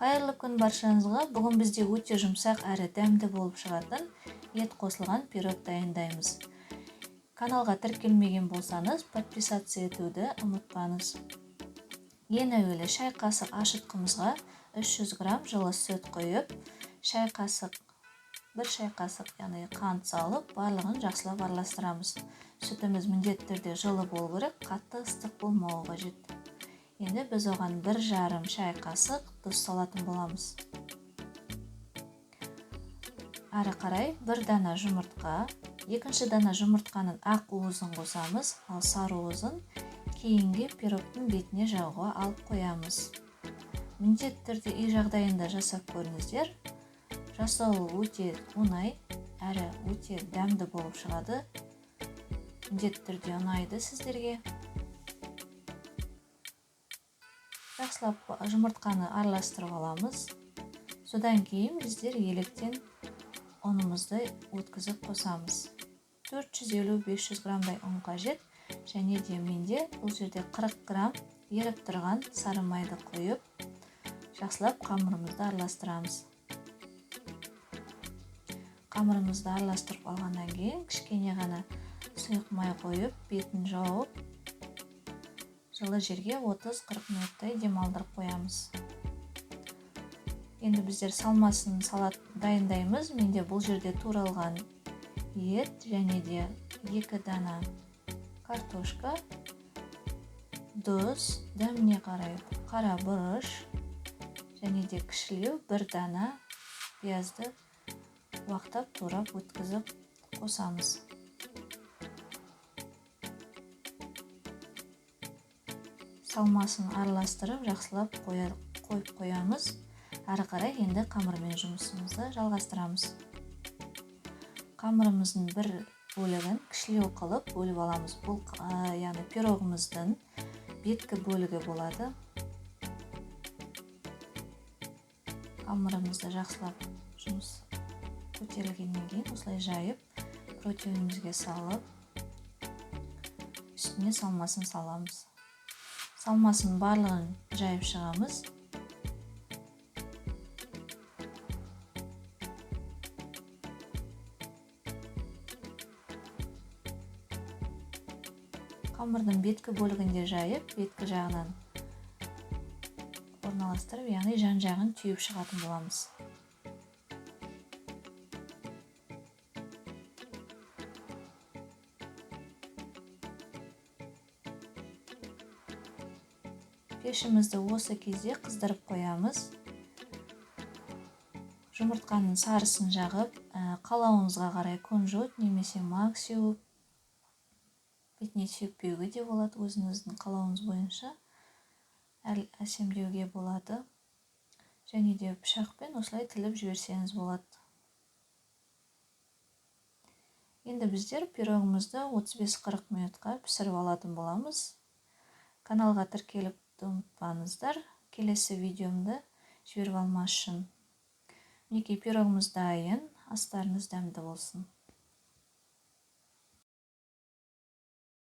Қайырлы күн баршаңызға. Бүгін бізде өте жұмсақ әрі дәмді болып шығатын ет қосылған пирог дайындаймыз. Каналға тіркелмеген болсаңыз, подписаться етуді ұмытпаңыз. Ең әуелі шай қасық ашытқымызға 300 грамм жылы сүт құйып, шай қасық, бір шай қасық, яғни қант салып, барлығын жақсылап араластырамыз. Сүтіміз міндетті түрде жылы болу керек, қатты ыстық болмауы қажет. Енді біз оған 1,5 шай қасық тұз салатын боламыз. Ары қарай бір дана жұмыртқа, екінші дана жұмыртқаның ақ уызын қосамыз, ал сары уызын кейінгі пирогтың бетіне жағуға алып қоямыз. Міндетті түрде үй жағдайында жасап көріңіздер. Жасауы өте оңай, әрі өте дәмді болып шығады. Міндетті түрде ұнайды сіздерге. Жақсылап жұмыртқаны араластырып аламыз. Содан кейін біздер електен ұнымызды өткізіп қосамыз. 450-500 граммдай ұн қажет. Және де менде бұл жерде 40 грамм еріп тұрған сары майды құйып, жақсылап қамырымызды араластырамыз. Қамырымызды араластырып алғаннан кейін кішкене ғана сұйық май қойып, бетін жауып, жылы жерге 30-40 минуттай демалдырып қоямыз. Енді біздер салмасын салат дайындаймыз. Менде бұл жерде туралған ет және де 2 дана картошка, тұз, дәміне қарай қара бұрыш және де кішілеу 1 дана пиязды уақтап турап өткізіп қосамыз. Салмасын араластырып жақсылап қойып қоямыз. Ары қарай енді қамырмен жұмысымызды жалғастырамыз. Қамырымыздың бір бөлігін кішілеу қылып бөліп аламыз. Бұл, яғни пирогымыздың беткі бөлігі болады. Қамырымызды жақсылап жұмыс көтерілгеннен кейін осылай жайып, противенімізге салып, үстіне салмасын саламыз. Салмасын барлығын жайып шығамыз. Қамырдың беткі бөлігінде жайып, беткі жағынан орналастырып, яғни жан-жағын түйіп шығатын боламыз. Пешімізді осы кезде қыздырып қоямыз. Жұмыртқаның сарысын жағып, қалауыңызға қарай кунжут немесе мак сеуіп, бетіне сеуіппеуге де болады, өзіңіздің қалауыңыз бойынша әсемдеуге болады. Және де пышақпен осылай тіліп жіберсеңіз болады. Енді біздер пирогымызды 35-40 минутқа пісіріп алатын боламыз. Каналға тіркеліп ұмытпаңыздар. Келесі видеомды жіберіп алмас үшін. Мінекей пирогымыз дайын. Астарыңыз дәмді болсын.